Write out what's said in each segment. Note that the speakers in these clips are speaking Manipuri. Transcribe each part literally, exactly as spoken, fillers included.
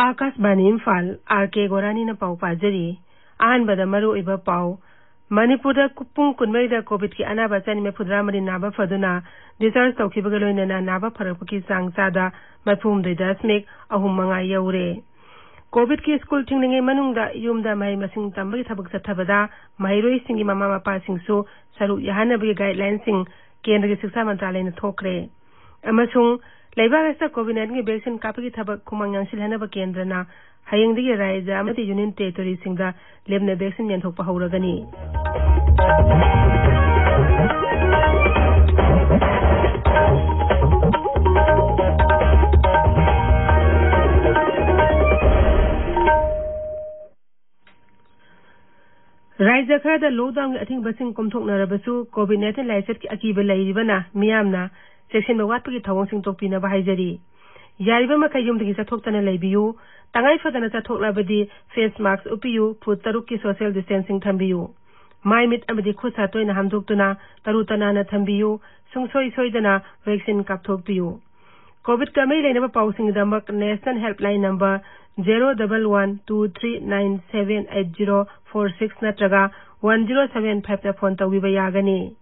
ꯑꯥꯀꯥꯁꯕꯥꯅꯤ ꯏꯝꯐꯥꯜ, ꯑꯥꯔ ꯀꯦ ꯒꯣꯔꯥꯅꯤꯅ ꯄꯥꯎ ꯄꯥꯖꯔꯤ꯫ ꯑꯍꯥꯟꯕꯗ ꯃꯔꯨꯑꯣꯏꯕ ꯄꯥꯎ꯫ ꯃꯅꯤꯄꯨꯔꯗ ꯀꯨ-, ꯄꯨꯡ ꯀꯨꯟꯃꯔꯤꯗ ꯀꯣꯚꯤꯗꯀꯤ ꯑꯅꯥꯕ ꯆꯅꯤ ꯃꯔꯤꯐꯨꯇꯔꯥꯃꯔꯤ ꯅꯥꯕ ꯐꯗꯨꯅ discharge ꯇꯧꯈꯤꯕꯒ ꯂꯣꯏꯅꯅ ꯅꯥꯕ ꯐꯔꯛꯄꯒꯤ ꯆꯥꯡ ꯆꯥꯗ ꯃꯔꯤꯐꯨꯍꯨꯝꯗꯣꯏ ꯗꯁꯃꯤꯛ ꯑꯍꯨꯝ ꯃꯉꯥ ꯌꯧꯔꯦ꯫ ꯀꯣꯚꯤꯗꯀꯤ ꯁ꯭ꯀꯨꯜ ꯊꯤꯡꯂꯤꯉꯩ ꯃꯅꯨꯡꯗ ꯌꯨꯝꯗ ꯃꯍꯩ ꯃꯁꯤꯡ ꯇꯝꯕꯒꯤ ꯊꯕꯛ ꯆꯠꯊꯕꯗ ꯃꯍꯩꯔꯣꯏꯁꯤꯡꯒꯤ ꯃꯃꯥ ꯃꯄꯥꯁꯤꯡꯁꯨ ꯁꯔꯨꯛ ꯌꯥꯍꯟꯅꯕꯒꯤ guidelineꯁꯤꯡ ꯀꯦꯟꯗ꯭ꯔꯒꯤ ꯁꯤꯛꯁꯥ ꯃꯟꯇ꯭ꯔꯥꯂꯌꯅ ꯊꯣꯛꯈ꯭ꯔꯦ꯫ ꯑꯃꯁꯨꯡ ꯂꯩꯕꯥꯛ ꯑꯁꯤꯗ ꯀꯣꯚꯤꯗ ꯅꯥꯏꯟꯇꯤꯟꯒꯤ vaccine ꯀꯥꯞꯄꯒꯤ ꯊꯕꯛ ꯈꯨꯃꯥꯡ ꯌꯥꯡꯁꯤꯜꯍꯟꯅꯕ ꯀꯦꯟꯗ꯭ꯔꯅ ꯍꯌꯦꯡꯗꯒꯤ ꯔꯥꯖ꯭ꯌ ꯑꯃꯗꯤ ꯌꯨꯅꯤꯌꯟ ꯇꯦꯔꯤꯇꯣꯔꯤꯁꯤꯡꯗ ꯂꯦꯝꯅ vaccine ꯌꯦꯟꯊꯣꯛꯄ ꯍꯧꯔꯒꯅꯤ꯫ ꯔꯥꯖ꯭ꯌ ꯈꯔꯗ lockdownꯒꯤ ꯑꯊꯤꯡꯕꯁꯤꯡ ꯀꯣꯝꯊꯣꯛꯅꯔꯕꯁꯨ ꯀꯣꯚꯤꯗ ꯅꯥꯏꯟꯇꯤꯟ ꯂꯥꯏꯆꯠꯀꯤ ꯑꯀꯤꯕ ꯂꯩꯔꯤꯕꯅ ꯃꯤꯌꯥꯝꯅ ꯆꯦꯛꯁꯤꯟꯕ ꯋꯥꯠꯄꯒꯤ ꯊꯧꯑꯣꯡꯁꯤꯡ ꯇꯣꯛꯄꯤꯅꯕ ꯍꯥꯏꯖꯔꯤ꯫ ꯌꯥꯔꯤꯕ ꯃꯈꯩ ꯌꯨꯝꯗꯒꯤ ꯆꯠꯊꯣꯛꯇꯅ ꯂꯩꯕꯤꯌꯨ꯫ ꯇꯉꯥꯏ ꯐꯗꯅ ꯆꯠꯊꯣꯛꯂꯕꯗꯤ face mask ꯎꯞꯄꯤꯌꯨ, ꯐꯨꯠ ꯇꯔꯨꯛꯀꯤ social distancing ꯊꯝꯕꯤꯌꯨ꯫ ꯃꯥꯏ ꯃꯤꯠ ꯑꯃꯗꯤ ꯈꯨꯠ ꯁꯥ ꯇꯣꯏꯅ ꯍꯥꯝꯗꯣꯛꯇꯨꯅ ꯇꯔꯨ ꯇꯅꯥꯟꯅ ꯊꯝꯕꯤꯌꯨ꯫ ꯁꯨꯡꯁꯣꯏ ꯁꯣꯏꯗꯅ vaccine ꯀꯥꯞꯊꯣꯛꯄꯤꯌꯨ꯫ ꯀꯣꯚꯤꯗꯀ ꯃꯔꯤ ꯂꯩꯅꯕ ꯄꯥꯎꯁꯤꯡꯒꯤꯗꯃꯛ National Helpline number zero double one two three nine seven eight zero four six ꯅꯠꯇ꯭ꯔꯒ one zero seven fiveꯇ phone ꯇꯧꯕꯤꯕ ꯌꯥꯒꯅꯤ꯫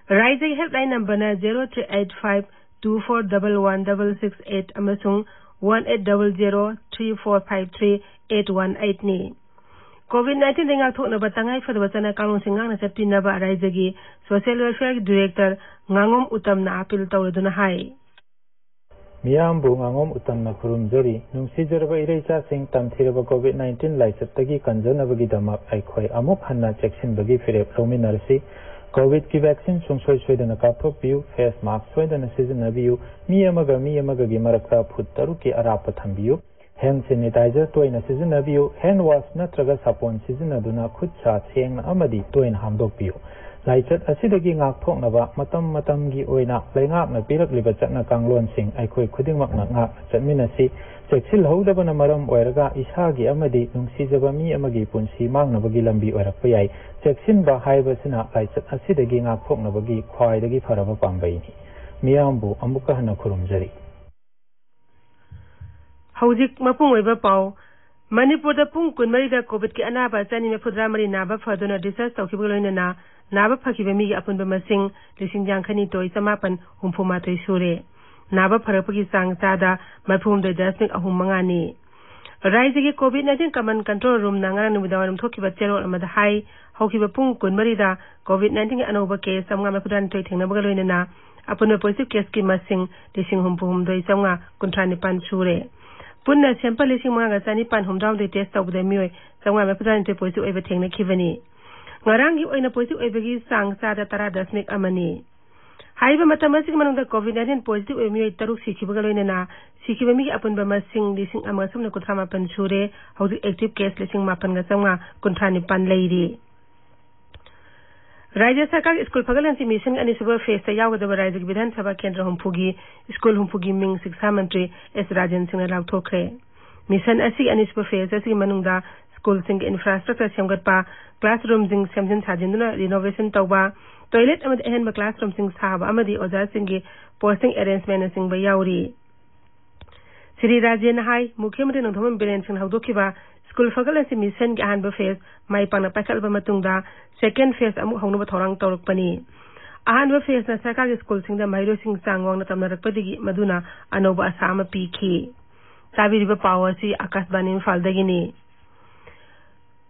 ꯔꯥꯏꯖ꯭ꯌꯒꯤ helpline numberꯅ zero three eight five two four double one double six eight ꯑꯃꯁꯨꯡ one eight double zero three four five three eight one eightꯅꯤ꯫ ꯀꯣꯚꯤꯗ ꯅꯥꯏꯟꯇꯤꯟꯗꯒꯤ ꯉꯥꯛꯊꯣꯛꯅꯕ ꯇꯉꯥꯏ ꯐꯗꯕ ꯆꯠꯅ ꯀꯥꯡꯂꯣꯟꯁꯤꯡ ꯉꯥꯛꯅ ꯆꯠꯄꯤꯅꯕ ꯔꯥꯏꯖ꯭ꯌꯒꯤ social welfareꯒꯤ director ꯉꯥꯉꯣꯝ ꯎꯇꯝꯅ appeal ꯇꯧꯔꯗꯨꯅ ꯍꯥꯏ꯫ ꯃꯤꯌꯥꯝꯕꯨ ꯉꯥꯉꯣꯝ ꯎꯇꯝꯅ ꯈꯨꯔꯨꯝꯖꯔꯤ꯫ ꯅꯨꯡꯁꯤꯖꯔꯕ ꯏꯔꯩꯆꯥꯁꯤꯡ, ꯇꯝꯊꯤꯔꯕ ꯀꯣꯚꯤꯗ ꯅꯥꯏꯟꯇꯤꯟ ꯂꯥꯏꯆꯠꯇꯒꯤ ꯀꯟꯖꯅꯕꯒꯤꯗꯃꯛ ꯑꯩꯈꯣꯏ ꯑꯃꯨꯛ ꯍꯟꯅ ꯆꯦꯛꯁꯤꯟꯕꯒꯤ ꯐꯤꯔꯦꯞ ꯂꯧꯃꯤꯟꯅꯔꯁꯤ꯫ ꯀꯣꯚꯤꯗꯀꯤ vaccine ꯁꯨꯡꯁꯣꯏ ꯁꯣꯏꯗꯅ ꯀꯥꯞꯊꯣꯛꯄꯤꯌꯨ, face mask ꯁꯣꯏꯗꯅ ꯁꯤꯖꯤꯟꯅꯕꯤꯌꯨ, ꯃꯤ ꯑꯃꯒ ꯃꯤ ꯑꯃꯒꯒꯤ ꯃꯔꯛꯇ ꯐꯨꯠ ꯇꯔꯨꯛꯀꯤ ꯑꯔꯥꯞꯄ ꯊꯝꯕꯤꯌꯨ, hand sanitizer ꯇꯣꯏꯅ ꯁꯤꯖꯤꯟꯅꯕꯤꯌꯨ, hand wash ꯅꯠꯇ꯭ꯔꯒ ꯁꯥꯄꯣꯟ ꯁꯤꯖꯤꯟꯅꯗꯨꯅ ꯈꯨꯠ ꯁꯥ ꯁꯦꯡꯅ ꯑꯃꯗꯤ ꯇꯣꯏꯅ ꯍꯥꯝꯗꯣꯛꯄꯤꯌꯨ꯫ ꯂꯥꯏꯆꯠ ꯑꯁꯤꯗꯒꯤ ꯉꯥꯛꯊꯣꯛꯅꯕ ꯃꯇꯝ ꯃꯇꯝꯒꯤ ꯑꯣꯏꯅ ꯂꯩꯉꯥꯛꯅ ꯄꯤꯔꯛꯂꯤꯕ ꯆꯠꯅ ꯀꯥꯡꯂꯣꯟꯁꯤꯡ ꯑꯩꯈꯣꯏ ꯈꯨꯗꯤꯡꯃꯛꯅ ꯉꯥꯛꯅ ꯆꯠꯃꯤꯟꯅꯁꯤ꯫ ꯆꯦꯛꯁꯤꯜꯍꯧꯗꯕꯅ ꯃꯔꯝ ꯑꯣꯏꯔꯒ ꯏꯁꯥꯒꯤ ꯑꯃꯗꯤ ꯅꯨꯡꯁꯤꯖꯕ ꯃꯤ ꯑꯃꯒꯤ ꯄꯨꯟꯁꯤ ꯃꯥꯡꯅꯕꯒꯤ ꯂꯝꯕꯤ ꯑꯣꯏꯔꯛꯄ ꯌꯥꯏ꯫ ꯆꯦꯛꯁꯤꯟꯕ ꯍꯥꯏꯕꯁꯤꯅ ꯂꯥꯏꯆꯠ ꯑꯁꯤꯗꯒꯤ ꯉꯥꯛꯊꯣꯛꯅꯕꯒꯤ ꯈ꯭ꯋꯥꯏꯗꯒꯤ ꯐꯔꯕ ꯄꯥꯝꯕꯩꯅꯤ꯫ ꯃꯤꯌꯥꯝꯕꯨ ꯑꯃꯨꯛꯀ ꯍꯟꯅ ꯈꯨꯔꯨꯝꯖꯔꯤ꯫ ꯍꯧꯖꯤꯛ ꯃꯄꯨꯡ ꯑꯣꯏꯕ ꯄꯥꯎ꯫ ꯃꯅꯤꯄꯨꯔꯗ ꯄꯨꯡ ꯀꯨꯟꯃꯔꯤꯗ ꯀꯣꯚꯤꯗꯀꯤ ꯑꯅꯥꯕ ꯆꯅꯤ ꯃꯔꯤꯐꯨꯇꯔꯥ ꯃꯔꯤ ꯅꯥꯕ ꯐꯗꯨꯅ discharge ꯇꯧꯈꯤꯕꯒ ꯂꯣꯏꯅꯅ ꯅꯥꯕ ꯐꯈꯤꯕ ꯃꯤꯒꯤ ꯑꯄꯨꯟꯕ ꯃꯁꯤꯡ ꯂꯤꯁꯤꯡ ꯌꯥꯡꯈꯩ ꯅꯤꯊꯣꯏ ꯆꯃꯥꯄꯟ ꯍꯨꯝꯐꯨ ꯃꯥꯊꯣꯏ ꯁꯨꯔꯦ꯫ ꯅꯥꯕ ꯐꯔꯛꯄꯒꯤ ꯆꯥꯡ ꯆꯥꯗ ꯃꯔꯤꯐꯨ ꯍꯨꯝꯗꯣꯏ ꯗꯁꯃꯤꯛ ꯑꯍꯨꯝ ꯃꯉꯥꯅꯤ꯫ ꯔꯥꯖ꯭ꯌꯒꯤ COVID nineteen command control roomꯅ ꯉꯔꯥꯡ ꯅꯨꯃꯤꯗꯥꯡꯋꯥꯏꯔꯝ ꯊꯣꯛꯈꯤꯕ ꯆꯦꯔꯣꯜ ꯑꯃꯗ ꯍꯥꯏ, ꯍꯧꯈꯤꯕ ꯄꯨꯡ ꯀꯨꯟꯃꯔꯤꯗ COVID nineteenꯒꯤ ꯑꯅꯧꯕ case ꯆꯥꯝꯃꯉꯥ ꯃꯔꯤꯐꯨꯇꯔꯥꯅꯤꯊꯣꯏ ꯊꯦꯡꯅꯕꯒ ꯂꯣꯏꯅꯅ ꯑꯄꯨꯟꯕ positive caseꯀꯤ ꯃꯁꯤꯡ ꯂꯤꯁꯤꯡ ꯍꯨꯝꯐꯨ ꯍꯨꯝꯗꯣꯏ ꯆꯥꯝꯃꯉꯥ ꯀꯨꯟꯊ꯭ꯔꯥ ꯅꯤꯄꯥꯟ ꯁꯨꯔꯦ꯫ ꯄꯨꯟꯅ sample ꯂꯤꯁꯤꯡ ꯃꯉꯥꯒ ꯆꯅꯤꯄꯥꯟ ꯍꯨꯝꯗ꯭ꯔꯥꯍꯨꯝꯗꯣꯏ test ꯇꯧꯕꯗ ꯃꯤꯑꯣꯏ ꯆꯥꯝꯃꯉꯥ ꯃꯔꯤꯐꯨꯇꯔꯥꯅꯤꯊꯣꯏ positive ꯑꯣꯏꯕ ꯊꯦꯡꯅꯈꯤꯕꯅꯤ꯫ ꯉꯔꯥꯡꯒꯤ ꯑꯣꯏꯅ positive ꯑꯣꯏꯕꯒꯤ ꯆꯥꯡ ꯆꯥꯗ ꯇꯔꯥ ꯗꯁꯃꯤꯛ ꯑꯃꯅꯤ꯫ ꯍꯥꯏꯔꯤꯕ ꯃꯇꯝ ꯑꯁꯤꯒꯤ ꯃꯅꯨꯡꯗ COVID nineteen positive ꯑꯣꯏꯕ ꯃꯤꯑꯣꯏ ꯇꯔꯨꯛ ꯁꯤꯈꯤꯕꯒ ꯂꯣꯏꯅꯅ ꯁꯤꯈꯤꯕ ꯃꯤꯒꯤ ꯑꯄꯨꯟꯕ ꯃꯁꯤꯡ ꯂꯤꯁꯤꯡ ꯑꯃꯒ ꯁꯨꯞꯅ ꯀꯨꯟꯊ꯭ꯔꯥ ꯃꯥꯄꯟ ꯁꯨꯔꯦ꯫ ꯍꯧꯖꯤꯛ active case ꯂꯤꯁꯤꯡ ꯃꯥꯄꯟꯒ ꯆꯥꯝꯃꯉꯥ ꯀꯨꯟꯊ꯭ꯔꯥ ꯅꯤꯄꯥꯟ ꯂꯩꯔꯤ꯫ ꯔꯥꯖ꯭ꯌ ꯁꯔꯀꯥꯔꯒꯤ ꯁ꯭ꯀꯨꯜ ꯐꯒꯠꯍꯟꯁꯤ ꯃꯤꯁꯟꯒꯤ ꯑꯅꯤꯁꯨꯕ phaseꯇ ꯌꯥꯎꯒꯗꯕ ꯔꯥꯖ꯭ꯌꯒꯤ ꯕꯤꯙꯥꯟ ꯁꯚꯥ ꯀꯦꯟꯗ꯭ꯔ ꯍꯨꯝꯐꯨꯒꯤ ꯁ꯭ꯀꯨꯜ ꯍꯨꯝꯐꯨꯒꯤ ꯃꯤꯡ ꯁꯤꯛꯁꯥ ꯃꯟꯇ꯭ꯔꯤ ꯑꯦꯁ ꯔꯥꯖꯦꯟ ꯁꯤꯡꯅ ꯂꯥꯎꯊꯣꯛꯈ꯭ꯔꯦ꯫ ꯃꯤꯁꯟ ꯑꯁꯤꯒꯤ ꯑꯅꯤꯁꯨꯕ phase ꯑꯁꯤꯒꯤ ꯃꯅꯨꯡꯗ ꯁ꯭ꯀꯨꯜꯁꯤꯡꯒꯤ infrastructure ꯁꯦꯝꯒꯠꯄ, classroomꯁꯤꯡ ꯁꯦꯝꯖꯤꯟ ꯁꯥꯖꯤꯟꯗꯨꯅ renovation ꯇꯧꯕ, toilet ꯑꯃꯗꯤ ꯑꯍꯦꯟꯕ classroomꯁꯤꯡ ꯁꯥꯕ ꯑꯃꯗꯤ ꯑꯣꯖꯥꯁꯤꯡꯒꯤ posting arrangementꯅꯆꯤꯡꯕ ꯌꯥꯎꯔꯤ꯫ ꯁ꯭ꯔꯤ ꯔꯥꯖꯦꯟꯅ ꯍꯥꯏ, ꯃꯨꯈ꯭ꯌ ꯃꯟꯇ꯭ꯔꯤ ꯅꯣꯡꯊꯣꯝꯕꯝ ꯕꯤꯔꯦꯟ ꯁꯤꯡꯅ ꯍꯧꯗꯣꯛꯈꯤꯕ ꯁ꯭ꯀꯨꯜ ꯐꯒꯠꯍꯟꯁꯤ ꯃꯤꯁꯟꯒꯤ ꯑꯍꯥꯟꯕ phase ꯃꯥꯏ ꯄꯥꯛꯅ ꯄꯥꯏꯈꯠꯂꯕ ꯃꯇꯨꯡꯗ second phase ꯑꯃꯨꯛ ꯍꯧꯅꯕ ꯊꯧꯔꯥꯡ ꯇꯧꯔꯛꯄꯅꯤ꯫ ꯑꯍꯥꯟꯕ phaseꯅ ꯁꯔꯀꯥꯔꯒꯤ ꯁ꯭ꯀꯨꯜꯁꯤꯡꯗ ꯃꯍꯩꯔꯣꯏꯁꯤꯡ ꯆꯥꯡ ꯋꯥꯡꯅ ꯇꯝꯅꯔꯛꯄꯗꯒꯤ ꯃꯗꯨꯅ ꯑꯅꯧꯕ ꯑꯁꯥ ꯑꯃ ꯄꯤꯈꯤ꯫ ꯇꯥꯕꯤꯔꯤꯕ ꯄꯥꯎ ꯑꯁꯤ ꯑꯀꯥꯁꯕꯥꯅꯤ ꯏꯝꯐꯥꯜꯗꯒꯤꯅꯤ꯫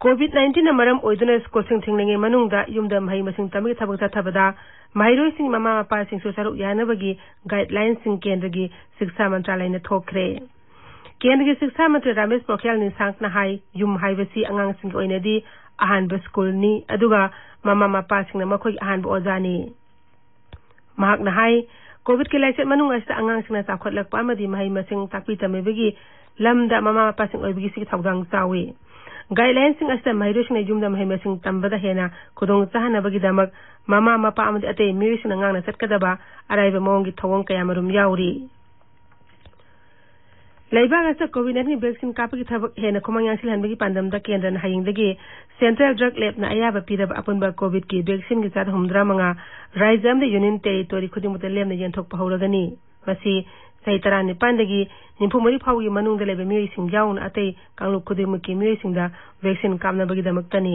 COVID nineteenꯅ ꯃꯔꯝ ꯑꯣꯏꯗꯨꯅ ꯁ꯭ꯀꯨꯜꯁꯤꯡ ꯊꯤꯡꯂꯤꯉꯩ ꯃꯅꯨꯡꯗ ꯌꯨꯝꯗ ꯃꯍꯩ ꯃꯁꯤꯡ ꯇꯝꯕꯒꯤ ꯊꯕꯛ ꯆꯠꯊꯕꯗ ꯃꯍꯩꯔꯣꯏꯁꯤꯡ ꯃꯃꯥ ꯃꯄꯥꯁꯤꯡꯁꯨ ꯁꯔꯨꯛ ꯌꯥꯅꯕꯒꯤ guidelinesꯁꯤꯡ ꯀꯦꯟꯗ꯭ꯔꯒꯤ ꯁꯤꯛꯁꯥ ꯃꯟꯇ꯭ꯔꯥꯂꯌꯅ ꯊꯣꯛꯈ꯭ꯔꯦ꯫ ꯀꯦꯟꯗ꯭ꯔꯒꯤ ꯁꯤꯛꯁꯥ ꯃꯟꯇ꯭ꯔꯤ ꯔꯥꯃꯦꯁ ꯄꯣꯈ꯭ꯔꯤꯌꯥꯜ ꯅꯤꯁꯥꯡꯛꯅ ꯍꯥꯏ, ꯌꯨꯝ ꯍꯥꯏꯕꯁꯤ ꯑꯉꯥꯡꯁꯤꯡꯒꯤ ꯑꯣꯏꯅꯗꯤ ꯑꯍꯥꯟꯕ ꯁ꯭ꯀꯨꯜꯅꯤ, ꯑꯗꯨꯒ ꯃꯃꯥ ꯃꯄꯥꯁꯤꯡꯅ ꯃꯈꯣꯏꯒꯤ ꯑꯍꯥꯟꯕ ꯑꯣꯖꯥꯅꯤ꯫ ꯃꯍꯥꯛꯅ ꯍꯥꯏ, COVIDꯀꯤ ꯂꯥꯏꯆꯠ ꯃꯅꯨꯡ ꯑꯁꯤꯗ ꯑꯉꯥꯡꯁꯤꯡꯅ ꯆꯥꯎꯈꯠꯂꯛꯄ ꯑꯃꯗꯤ ꯃꯍꯩ ꯃꯁꯤꯡ ꯇꯥꯛꯄꯤ ꯇꯝꯕꯤꯕꯒꯤ ꯂꯝꯗ ꯃꯃꯥ ꯃꯄꯥꯁꯤꯡ ꯑꯣꯏꯕꯒꯤ ꯁꯤꯒꯤ ꯊꯧꯗꯥꯡ ꯆꯥꯎꯏ꯫ Guidelinesꯁꯤꯡ ꯑꯁꯤꯗ ꯃꯍꯩꯔꯣꯏꯁꯤꯡꯅ ꯌꯨꯝꯗ ꯃꯍꯩ ꯃꯁꯤꯡ ꯇꯝꯕꯗ ꯍꯦꯟꯅ ꯈꯨꯗꯣꯡ ꯆꯥꯍꯟꯅꯕꯒꯤꯗꯃꯛ ꯃꯃꯥ ꯃꯄꯥ ꯑꯃꯗꯤ ꯑꯇꯩ ꯃꯤꯑꯣꯏꯁꯤꯡꯅ ꯉꯥꯡꯅ ꯆꯠꯀꯗꯕ ꯑꯔꯥꯏꯕ ꯃꯑꯣꯡꯒꯤ ꯊꯧꯑꯣꯡ ꯀꯌꯥꯃꯔꯨꯝ ꯌꯥꯎꯔꯤ꯫ ꯂꯩꯕꯥꯛ ꯑꯁꯤꯗ COVID nineteen vaccine ꯀꯥꯞꯄꯒꯤ ꯊꯕꯛ ꯍꯦꯟꯅ ꯈꯨꯃꯥꯡ ꯌꯥꯡꯁꯤꯜꯍꯟꯕꯒꯤ ꯄꯥꯟꯗꯝꯗ ꯀꯦꯟꯗ꯭ꯔꯅ ꯍꯌꯦꯡꯗꯒꯤ Central Drug Labꯅ ꯑꯌꯥꯕ ꯄꯤꯔꯕ ꯑꯄꯨꯟꯕ COVIDꯀꯤ vaccineꯒꯤ ꯆꯥꯗ ꯍꯨꯝꯐꯨꯇꯔꯥ ꯃꯉꯥ ꯔꯥꯖ꯭ꯌ ꯑꯃꯗꯤ Union Territory ꯈꯨꯗꯤꯡꯃꯛꯇ ꯂꯦꯝꯅ ꯌꯦꯟꯊꯣꯛꯄ ꯍꯧꯔꯒꯅꯤ꯫ ꯃꯁꯤ ꯆꯍꯤ ꯇꯔꯥꯅꯤꯄꯥꯟꯗꯒꯤ ꯅꯤꯐꯨ ꯃꯔꯤ ꯐꯥꯎꯒꯤ ꯃꯅꯨꯡꯗ ꯂꯩꯕ ꯃꯤꯑꯣꯏꯁꯤꯡ ꯌꯥꯎꯅ ꯑꯇꯩ ꯀꯥꯡꯂꯨꯞ ꯈꯨꯗꯤꯡꯃꯛꯀꯤ ꯃꯤꯑꯣꯏꯁꯤꯡꯗ vaccine ꯀꯥꯞꯅꯕꯒꯤꯗꯃꯛꯇꯅꯤ꯫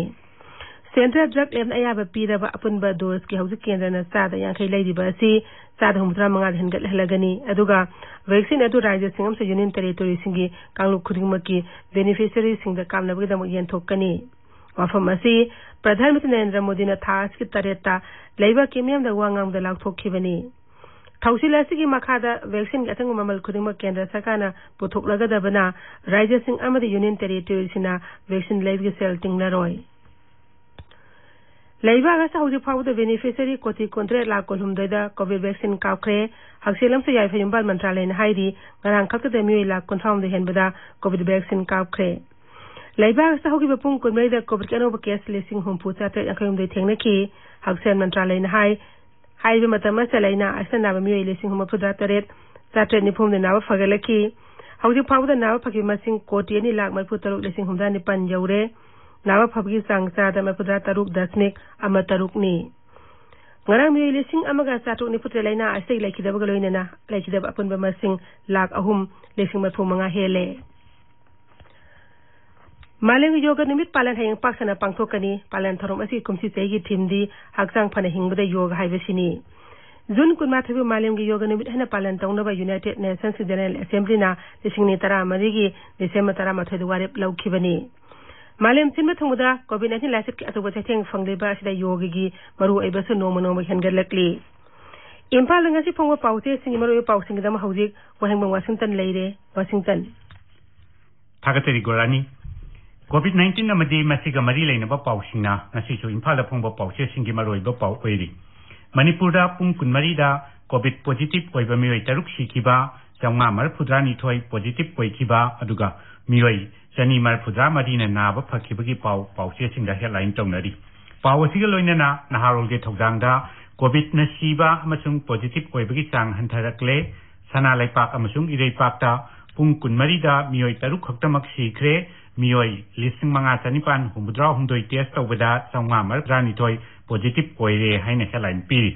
Central Drug Lab ꯅ ꯑꯌꯥꯕ ꯄꯤꯔꯕ ꯑꯄꯨꯟꯕ dose ꯀꯤ ꯍꯧꯖꯤꯛ ꯀꯦꯟꯗ꯭ꯔꯅ ꯆꯥꯗ ꯌꯥꯡꯈꯩ ꯂꯩꯔꯤꯕ ꯑꯁꯤ ꯆꯥꯗ ꯍꯨꯝꯐꯨꯇꯔꯥ ꯃꯉꯥꯗ ꯍꯦꯟꯒꯠꯍꯜꯂꯒꯅꯤ꯫ ꯑꯗꯨꯒ vaccine ꯑꯗꯨ ꯔꯥꯖ꯭ꯌꯁꯤꯡ ꯑꯃꯁꯨꯡ union territory ꯁꯤꯡꯒꯤ ꯀꯥꯡꯂꯨꯞ ꯈꯨꯗꯤꯡꯃꯛꯀꯤ beneficiary ꯁꯤꯡꯗ ꯀꯥꯞꯅꯕꯒꯤꯗꯃꯛ ꯌꯦꯟꯊꯣꯛꯀꯅꯤ꯫ ꯋꯥꯐꯝ ꯑꯁꯤ ꯄ꯭ꯔꯙꯥꯟ ꯃꯟꯇ꯭ꯔꯤ ꯅꯔꯦꯟꯗ꯭ꯔ ꯃꯣꯗꯤꯅ ꯊꯥ ꯑꯁꯤꯒꯤ ꯇꯔꯦꯠꯇ ꯂꯩꯕꯥꯛꯀꯤ ꯃꯤꯌꯥꯝꯗ ꯋꯥ ꯉꯥꯡꯕꯗ ꯂꯥꯎꯊꯣꯛꯈꯤꯕꯅꯤ꯫ ꯊꯧꯁꯤꯜ ꯑꯁꯤꯒꯤ ꯃꯈꯥꯗ vaccine ꯒꯤ ꯑꯊꯪꯕ ꯃꯃꯜ ꯈꯨꯗꯤꯡꯃꯛ ꯀꯦꯟꯗ꯭ꯔ ꯁꯔꯀꯥꯔꯅ ꯄꯨꯊꯣꯛꯂꯒꯗꯕꯅ ꯔꯥꯖ꯭ꯌꯁꯤꯡ ꯑꯃꯗꯤ union territory ꯁꯤꯡꯅ vaccine ꯂꯩꯕꯒꯤ ꯁꯦꯜ ꯇꯤꯡꯂꯔꯣꯏ꯫ ꯂꯩꯕꯥꯛ ꯑꯁꯤꯗ ꯍꯧꯖꯤꯛ ꯐꯥꯎꯕꯗ beneficiary ꯀꯣꯇꯤ ꯀꯨꯟꯇꯔꯦꯠ ꯂꯥꯈ ꯀꯨꯟꯍꯨꯝꯗꯣꯏꯗ COVID vaccine ꯀꯥꯞꯈ꯭ꯔꯦ꯫ ꯍꯛꯁꯦꯜ ꯑꯃꯁꯨꯡ ꯌꯥꯏꯐ ꯌꯨꯝꯕꯥꯜ ꯃꯟꯇ꯭ꯔꯥꯂꯌꯅ ꯍꯥꯏꯔꯤ, ꯉꯔꯥꯡ ꯈꯛꯇꯗ ꯃꯤꯑꯣꯏ ꯂꯥꯈ ꯀꯨꯟꯊ꯭ꯔꯥꯍꯨꯝꯗꯣꯏ ꯍꯦꯟꯕꯗ COVID vaccine ꯀꯥꯞꯈ꯭ꯔꯦ꯫ ꯂꯩꯕꯥꯛ ꯑꯁꯤꯗ ꯍꯧꯈꯤꯕ ꯄꯨꯡ ꯀꯨꯟꯃꯔꯤꯗ COVID ꯀꯤ ꯑꯅꯧꯕ case ꯂꯤꯁꯤꯡ ꯍꯨꯝꯐꯨ ꯆꯥꯇꯔꯦꯠ ꯌꯥꯡꯈꯩꯍꯨꯝꯗꯣꯏ ꯊꯦꯡꯅꯈꯤ꯫ ꯍꯛꯁꯦꯜ ꯃꯟꯇ꯭ꯔꯥꯂꯌꯅ ꯍꯥꯏ, ꯍꯥꯏꯔꯤꯕ ꯃꯇꯝ ꯑꯁꯤꯗ ꯂꯥꯏꯅꯥ ꯑꯁꯤꯅ ꯅꯥꯕ ꯃꯤꯑꯣꯏ ꯂꯤꯁꯤꯡ ꯍꯨꯝꯐꯨꯇꯔꯥ ꯇꯔꯦꯠ ꯆꯥꯇꯔꯦꯠ ꯅꯤꯐꯨ ꯍꯨꯝꯗꯣꯏ ꯅꯥꯕ ꯐꯒꯠꯂꯛꯈꯤ꯫ ꯍꯧꯖꯤꯛ ꯐꯥꯎꯕꯗ ꯅꯥꯕ ꯐꯈꯤꯕ ꯃꯁꯤꯡ ꯀꯣꯇꯤ ꯑꯅꯤ ꯂꯥꯈ ꯃꯔꯤꯐꯨ ꯇꯔꯨꯛ ꯂꯤꯁꯤꯡ ꯍꯨꯝꯐꯨꯇꯔꯥ ꯅꯤꯄꯥꯟ ꯌꯧꯔꯦ꯫ ꯅꯥꯕ ꯐꯕꯒꯤ ꯆꯥꯡ ꯆꯥꯗ ꯃꯔꯤꯐꯨꯇꯔꯥ ꯇꯔꯨꯛ ꯗꯁꯃꯤꯛ ꯑꯃ ꯇꯔꯨꯛꯅꯤ꯫ ꯉꯔꯥꯡ ꯃꯤꯑꯣꯏ ꯂꯤꯁꯤꯡ ꯑꯃꯒ ꯆꯥꯇ꯭ꯔꯨꯛ ꯅꯤꯐꯨꯇꯔꯦꯠ ꯂꯥꯏꯅꯥ ꯑꯁꯤꯗꯒꯤ ꯂꯩꯈꯤꯗꯕꯒ ꯂꯣꯏꯅꯅ ꯂꯩꯈꯤꯗꯕ ꯑꯄꯨꯟꯕ ꯃꯁꯤꯡ ꯂꯥꯈ ꯑꯍꯨꯝ ꯂꯤꯁꯤꯡ ꯃꯔꯤꯐꯨ ꯃꯉꯥ ꯍꯦꯜꯂꯦ꯫ ꯃꯥꯂꯦꯝꯒꯤ ꯌꯣꯒ ꯅꯨꯃꯤꯠ ꯄꯥꯂꯟ ꯍꯌꯦꯡ ꯄꯥꯛ ꯁꯟꯅ ꯄꯥꯡꯊꯣꯛꯀꯅꯤ꯫ ꯄꯥꯂꯟ ꯊꯧꯔꯝ ꯑꯁꯤꯒꯤ ꯀꯨꯝꯁꯤ ꯆꯍꯤꯒꯤ theme ꯗꯤ ꯍꯛꯆꯥꯡ ꯐꯅ ꯍꯤꯡꯕꯗ ꯌꯣꯒ ꯍꯥꯏꯕꯁꯤꯅꯤ꯫ ꯖꯨꯟ ꯀꯨꯟꯃꯥꯊꯣꯏꯕꯨ ꯃꯥꯂꯦꯝꯒꯤ ꯌꯣꯒ ꯅꯨꯃꯤꯠ ꯍꯥꯏꯅ ꯄꯥꯂꯟ ꯇꯧꯅꯕ United Nations ꯀꯤ General Assembly ꯅ ꯂꯤꯁꯤꯡ ꯑꯅꯤ ꯇꯔꯥꯃꯔꯤꯒꯤ ꯗꯤꯁꯦꯝꯕꯔ ꯇꯔꯥꯃꯥꯊꯣꯏꯗ ꯋꯥꯔꯦꯞ ꯂꯧꯈꯤꯕꯅꯤ꯫ ꯃꯥꯂꯦꯝ ꯁꯤꯟꯕ ꯊꯨꯡꯕꯗ COVID nineteen ꯂꯥꯏꯆꯠꯀꯤ ꯑꯆꯧꯕ ꯆꯩꯊꯦꯡ ꯐꯪꯂꯤꯕ ꯑꯁꯤꯗ ꯌꯣꯒꯒꯤ ꯃꯔꯨꯑꯣꯏꯕꯁꯨ ꯅꯣꯡꯃ ꯅꯣꯡꯃꯒꯤ ꯍꯦꯟꯒꯠꯂꯛꯂꯤ꯫ ꯏꯝꯐꯥꯜꯗ ꯉꯁꯤ ꯐꯣꯡꯕ ꯄꯥꯎꯆꯦꯁꯤꯡꯒꯤ ꯃꯔꯨꯑꯣꯏꯕ ꯄꯥꯎꯁꯤꯡꯒꯤꯗꯃꯛ ꯍꯧꯖꯤꯛ ꯋꯥꯍꯦꯡꯕꯝ ꯋꯥꯁꯤꯡꯇꯟ ꯂꯩꯔꯦ꯫ ꯋꯥꯁꯤꯡꯇꯟ꯫ ꯊꯥꯒꯠꯆꯔꯤ ꯒꯣꯔꯥꯅꯤ꯫ COVID nineteen ꯑꯃꯗꯤ ꯃꯁꯤꯒ ꯃꯔꯤ ꯂꯩꯅꯕ ꯄꯥꯎꯁꯤꯡꯅ ꯉꯁꯤꯁꯨ ꯏꯝꯐꯥꯜꯗ ꯐꯣꯡꯕ ꯄꯥꯎꯆꯦꯁꯤꯡꯒꯤ ꯃꯔꯨꯑꯣꯏꯕ ꯄꯥꯎ ꯑꯣꯏꯔꯤ꯫ ꯃꯅꯤꯄꯨꯔꯗ ꯄꯨꯡ ꯀꯨꯟꯃꯔꯤꯗ COVID positive ꯑꯣꯏꯕ ꯃꯤꯑꯣꯏ ꯇꯔꯨꯛ ꯁꯤꯈꯤꯕ, ꯆꯥꯝꯃꯉꯥ ꯃꯔꯤꯐꯨꯇꯔꯥꯅꯤꯊꯣꯏ positive ꯑꯣꯏꯈꯤꯕ, ꯑꯗꯨꯒ ꯃꯤꯑꯣꯏ ꯆꯅꯤ ꯃꯔꯤꯐꯨꯇꯔꯥ ꯃꯔꯤꯅ ꯅꯥꯕ ꯐꯈꯤꯕꯒꯤ ꯄꯥꯎ ꯄꯥꯎꯆꯦꯁꯤꯡꯗ headline ꯇꯧꯅꯔꯤ꯫ ꯄꯥꯎ ꯑꯁꯤꯒ ꯂꯣꯏꯅꯅ ꯅꯍꯥꯔꯣꯜꯒꯤ ꯊꯧꯗꯥꯡꯗ COVIDꯅ ꯁꯤꯕ ꯑꯃꯁꯨꯡ positive ꯑꯣꯏꯕꯒꯤ ꯆꯥꯡ ꯍꯟꯊꯔꯛꯂꯦ꯫ ꯁꯅꯥ ꯂꯩꯄꯥꯛ ꯑꯃꯁꯨꯡ ꯏꯔꯩꯄꯥꯛꯇ ꯄꯨꯡ ꯀꯨꯟꯃꯔꯤꯗ ꯃꯤꯑꯣꯏ ꯇꯔꯨꯛ ꯈꯛꯇꯃꯛ ꯁꯤꯈ꯭ꯔꯦ꯫ ꯃꯤꯑꯣꯏ ꯂꯤꯁꯤꯡ ꯃꯉꯥ ꯆꯅꯤꯄꯥꯟ ꯍꯨꯝꯐꯨꯇꯔꯥ ꯍꯨꯝꯗꯣꯏ test ꯇꯧꯕꯗ ꯆꯥꯝꯃꯉꯥ ꯃꯔꯤꯐꯨꯇꯔꯥꯅꯤꯊꯣꯏ positive ꯑꯣꯏꯔꯦ ꯍꯥꯏꯅ headline ꯄꯤꯔꯤ꯫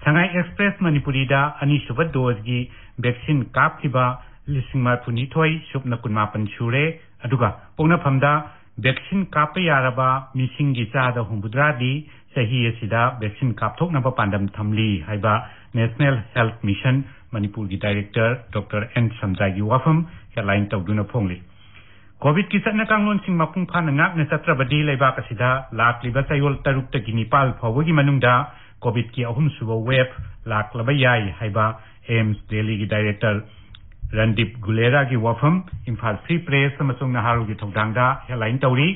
ꯁꯉꯥꯏ Express ꯃꯅꯤꯄꯨꯔꯤꯗ ꯑꯅꯤꯁꯨꯕ doseꯀꯤ ꯚꯦꯛꯁꯤꯟ ꯀꯥꯞꯈꯤꯕ ꯂꯤꯁꯤꯡ ꯃꯔꯤꯐꯨꯅꯤꯊꯣꯏ ꯁꯨꯞꯅ ꯀꯨꯟꯃꯥꯄꯟ ꯁꯨꯔꯦ꯫ ꯑꯗꯨꯒ ꯄꯣꯛꯅꯐꯝꯗ ꯚꯦꯛꯁꯤꯟ ꯀꯥꯞꯄ ꯌꯥꯔꯕ ꯃꯤꯁꯤꯡꯒꯤ ꯆꯥꯗ ꯍꯨꯝꯐꯨꯇꯔꯥꯗꯤ ꯆꯍꯤ ꯑꯁꯤꯗ ꯚꯦꯛꯁꯤꯟ ꯀꯥꯞꯊꯣꯛꯅꯕ ꯄꯥꯟꯗꯝ ꯊꯝꯂꯤ ꯍꯥꯏꯕ National Health Mission ꯃꯅꯤꯄꯨꯔꯒꯤ ꯗꯥꯏꯔꯦꯛꯇꯔ ꯗꯣꯛꯇꯔ ꯑꯦꯟ ꯁꯝꯖꯥꯏꯒꯤ ꯋꯥꯐꯝ ꯍꯦꯗꯂꯥꯏꯟ ꯇꯧꯗꯨꯅ ꯐꯣꯡꯂꯤ꯫ ꯀꯣꯚꯤꯗꯀꯤ ꯆꯠꯅ ꯀꯥꯡꯂꯣꯟꯁꯤꯡ ꯃꯄꯨꯡ ꯐꯥꯅ ꯉꯥꯛꯅ ꯆꯠꯇ꯭ꯔꯕꯗꯤ ꯂꯩꯕꯥꯛ ꯑꯁꯤꯗ ꯂꯥꯛꯂꯤꯕ ꯆꯌꯣꯜ ꯇꯔꯨꯛꯇꯒꯤ ꯅꯤꯄꯥꯜ ꯐꯥꯎꯕꯒꯤ ꯃꯅꯨꯡꯗ ꯀꯣꯚꯤꯗꯀꯤ ꯑꯍꯨꯝꯁꯨꯕ ꯋꯦꯕ ꯂꯥꯛꯂꯕ ꯌꯥꯏ ꯍꯥꯏꯕ ꯑꯦꯝꯁ ꯗꯦꯜꯂꯤꯒꯤ ꯗꯥꯏꯔꯦꯛꯇꯔ ꯔꯟꯗꯤꯞ ꯒꯨꯂꯦꯔꯥꯒꯤ ꯋꯥꯐꯝ ꯏꯝꯐꯥꯜ ꯐ꯭ꯔꯤ ꯄ꯭ꯔꯦꯁ ꯑꯃꯁꯨꯡ ꯅꯍꯥꯔꯣꯜꯒꯤ ꯊꯧꯗꯥꯡꯗ ꯍꯦꯗꯂꯥꯏꯟ ꯇꯧꯔꯤ꯫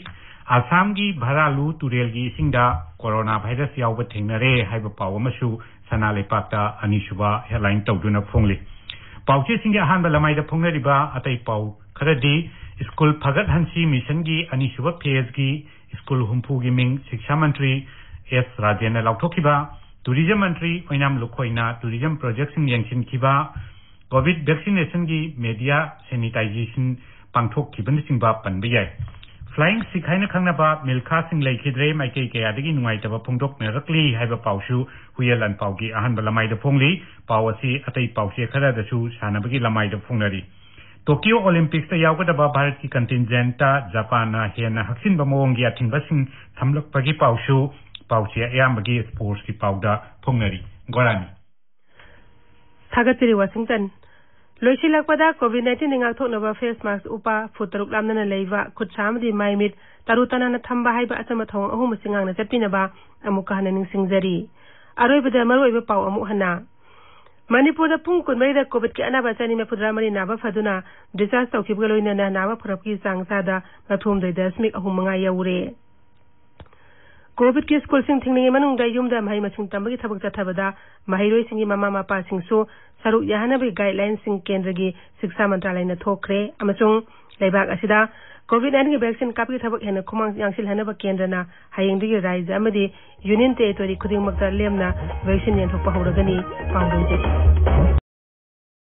ꯑꯁꯥꯝꯒꯤ ꯚꯔꯥꯂꯨ ꯇꯨꯔꯦꯜꯒꯤ ꯏꯁꯤꯡꯗ ꯀꯣꯔꯣꯅꯥ ꯚꯥꯏꯔꯁ ꯌꯥꯎꯕ ꯊꯦꯡꯅꯔꯦ ꯍꯥꯏꯕ ꯄꯥꯎ ꯑꯃꯁꯨ ꯁꯅꯥ ꯂꯩꯄꯥꯛꯇ ꯑꯅꯤꯁꯨꯕ ꯍꯦꯗꯂꯥꯏꯟ ꯇꯧꯗꯨꯅ ꯐꯣꯡꯂꯤ꯫ ꯄꯥꯎꯆꯦꯁꯤꯡꯒꯤ ꯑꯍꯥꯟꯕ ꯂꯃꯥꯏꯗ ꯐꯣꯡꯅꯔꯤꯕ ꯑꯇꯩ ꯄꯥꯎ ꯈꯔꯗꯤ, ꯁ꯭ꯀꯨꯜ ꯐꯒꯠꯍꯟꯁꯤ ꯃꯤꯁꯟꯒꯤ ꯑꯅꯤꯁꯨꯕ ꯐꯦꯖꯀꯤ ꯁ꯭ꯀꯨꯜ ꯍꯨꯝꯐꯨꯒꯤ ꯃꯤꯡ ꯁꯤꯛꯁꯥ ꯃꯟꯇ꯭ꯔꯤ ꯑꯦꯁ ꯔꯥꯖꯦꯟꯅ ꯂꯥꯎꯊꯣꯛꯈꯤꯕ, ꯇꯨꯔꯤꯖꯝ ꯃꯟꯇ꯭ꯔꯤ ꯑꯣꯏꯅꯥꯝ ꯂꯨꯈꯣꯏꯅ ꯇꯨꯔꯤꯖꯝ ꯄ꯭ꯔꯣꯖꯦꯛꯁꯤꯡ ꯌꯦꯡꯁꯤꯟꯈꯤꯕ, ꯀꯣꯚꯤꯗ ꯚꯦꯛꯁꯤꯅꯦꯁꯟꯒꯤ ꯃꯦꯗꯤꯌꯥ ꯁꯦꯅꯤꯇꯥꯏꯖꯦꯁꯟ ꯄꯥꯡꯊꯣꯛꯈꯤꯕꯅꯆꯤꯡꯕ ꯄꯟꯕ ꯌꯥꯏ꯫ ꯐ꯭ꯂꯥꯏꯌꯤꯡ ꯁꯤꯛ ꯍꯥꯏꯅ ꯈꯪꯅꯕ ꯃꯤꯜꯈꯥꯁꯤꯡ ꯂꯩꯈꯤꯗ꯭ꯔꯦ, ꯃꯥꯏꯀꯩ ꯀꯌꯥꯗꯒꯤ ꯅꯨꯡꯉꯥꯏꯇꯕ ꯐꯣꯡꯗꯣꯛꯅꯔꯛꯂꯤ ꯍꯥꯏꯕ ꯄꯥꯎꯁꯨ ꯍꯨꯏꯌꯦꯟ ꯂꯥꯟꯄꯥꯎꯒꯤ ꯑꯍꯥꯟꯕ ꯂꯃꯥꯏꯗ ꯐꯣꯡꯂꯤ꯫ ꯄꯥꯎ ꯑꯁꯤ ꯑꯇꯩ ꯄꯥꯎꯆꯦ ꯈꯔꯗꯁꯨ ꯁꯥꯟꯅꯕꯒꯤ ꯂꯃꯥꯏꯗ ꯐꯣꯡꯅꯔꯤ꯫ ꯇꯣꯀꯤꯌꯣ ꯑꯣꯂꯤꯝꯄꯤꯛꯁꯇ ꯌꯥꯎꯒꯗꯕ ꯚꯥꯔꯠꯀꯤ ꯀꯟꯇꯤꯟꯖꯦꯟꯠꯇ ꯖꯄꯥꯟꯅ ꯍꯦꯟꯅ ꯍꯛꯆꯤꯟꯕ ꯃꯑꯣꯡꯒꯤ ꯑꯊꯤꯡꯕꯁꯤꯡ ꯊꯝꯂꯛꯄꯒꯤ ꯄꯥꯎꯁꯨ ꯄꯥꯎꯆꯦ ꯑꯌꯥꯝꯕꯒꯤ ꯁ꯭ꯄꯣꯔꯠꯁꯀꯤ ꯄꯥꯎꯗ ꯐꯣꯡꯅꯔꯤ꯫ ꯒꯣꯔꯥꯅꯤ꯫ ꯊꯥꯒꯠꯆꯔꯤ ꯋꯥꯁꯤꯡꯇꯟ꯫ ꯂꯣꯏꯁꯤꯜꯂꯛꯄꯗ ꯀꯣꯚꯤꯗ ꯅꯥꯏꯟꯇꯤꯟꯗꯒꯤ ꯉꯥꯛꯊꯣꯛꯅꯕ ꯐꯦꯁ ꯃꯥꯁꯛ ꯎꯞꯄ, ꯐꯨꯠ ꯇꯔꯨꯛ ꯂꯥꯞꯅꯅ ꯂꯩꯕ, ꯈꯨꯠ ꯁꯥ ꯑꯃꯗꯤ ꯃꯥꯏ ꯃꯤꯠ ꯇꯔꯨ ꯇꯅꯥꯟꯅ ꯊꯝꯕ ꯍꯥꯏꯕ ꯑꯆꯝꯕ ꯊꯧꯑꯣꯡ ꯑꯍꯨꯝ ꯑꯁꯤ ꯉꯥꯛꯅ ꯆꯠꯄꯤꯅꯕ ꯑꯃꯨꯛꯀ ꯍꯟꯅ ꯅꯤꯡꯁꯤꯡꯖꯔꯤ꯫ ꯑꯔꯣꯏꯕꯗ ꯃꯔꯨꯑꯣꯏꯕ ꯄꯥꯎ ꯑꯃꯨꯛ ꯍꯟꯅ꯫ ꯃꯅꯤꯄꯨꯔꯗ ꯄꯨꯡ ꯀꯨꯟꯃꯔꯤꯗ ꯀꯣꯚꯤꯗꯀꯤ ꯑꯅꯥꯕ ꯆꯅꯤ ꯃꯔꯤꯐꯨꯇꯔꯥ ꯃꯔꯤ ꯅꯥꯕ ꯐꯗꯨꯅ ꯗꯤꯁꯆꯥꯔꯖ ꯇꯧꯈꯤꯕꯒ ꯂꯣꯏꯅꯅ ꯅꯥꯕ ꯐꯔꯛꯄꯒꯤ ꯆꯥꯡ ꯆꯥꯗ ꯃꯔꯤꯐꯨꯍꯨꯝꯗꯣꯏ ꯗꯁꯃꯤꯛ ꯑꯍꯨꯝ ꯃꯉꯥ ꯌꯧꯔꯦ꯫ ꯀꯣꯚꯤꯗꯀꯤ ꯁ꯭ꯀꯨꯜꯁꯤꯡ ꯊꯤꯡꯂꯤꯉꯩ ꯃꯅꯨꯡꯗ ꯌꯨꯝꯗ ꯃꯍꯩ ꯃꯁꯤꯡ ꯇꯝꯕꯒꯤ ꯊꯕꯛ ꯆꯠꯊꯕꯗ ꯃꯍꯩꯔꯣꯏꯁꯤꯡꯒꯤ ꯃꯃꯥ ꯃꯄꯥꯁꯤꯡꯁꯨ ꯁꯔꯨꯛ ꯌꯥꯍꯟꯅꯕꯒꯤ ꯒꯥꯏꯗꯂꯥꯏꯟꯁꯤꯡ ꯀꯦꯟꯗ꯭ꯔꯒꯤ ꯁꯤꯛꯁꯥ ꯃꯟꯇ꯭ꯔꯥꯂꯌꯅ ꯊꯣꯛꯈ꯭ꯔꯦ ꯑꯃꯁꯨꯡ ꯂꯩꯕꯥꯛ ꯑꯁꯤꯗ ꯀꯣꯚꯤꯗ ꯅꯥꯏꯟꯇꯤꯟꯒꯤ ꯚꯦꯛꯁꯤꯟ ꯀꯥꯞꯄꯒꯤ ꯊꯕꯛ ꯍꯦꯟꯅ ꯈꯨꯃꯥꯡ ꯌꯥꯡꯁꯤꯜꯍꯟꯅꯕ ꯀꯦꯟꯗ꯭ꯔꯅ ꯍꯌꯦꯡꯗꯒꯤ ꯔꯥꯖ꯭ꯌ ꯑꯃꯗꯤ ꯌꯨꯅꯤꯌꯟ ꯇꯦꯔꯤꯇꯣꯔꯤ ꯈꯨꯗꯤꯡꯃꯛꯇ ꯂꯦꯝꯅ ꯚꯦꯛꯁꯤꯟ ꯌꯦꯟꯊꯣꯛꯄ ꯍꯧꯔꯒꯅꯤ꯫ ꯄꯥꯎ ꯂꯣꯏꯖꯔꯦ꯫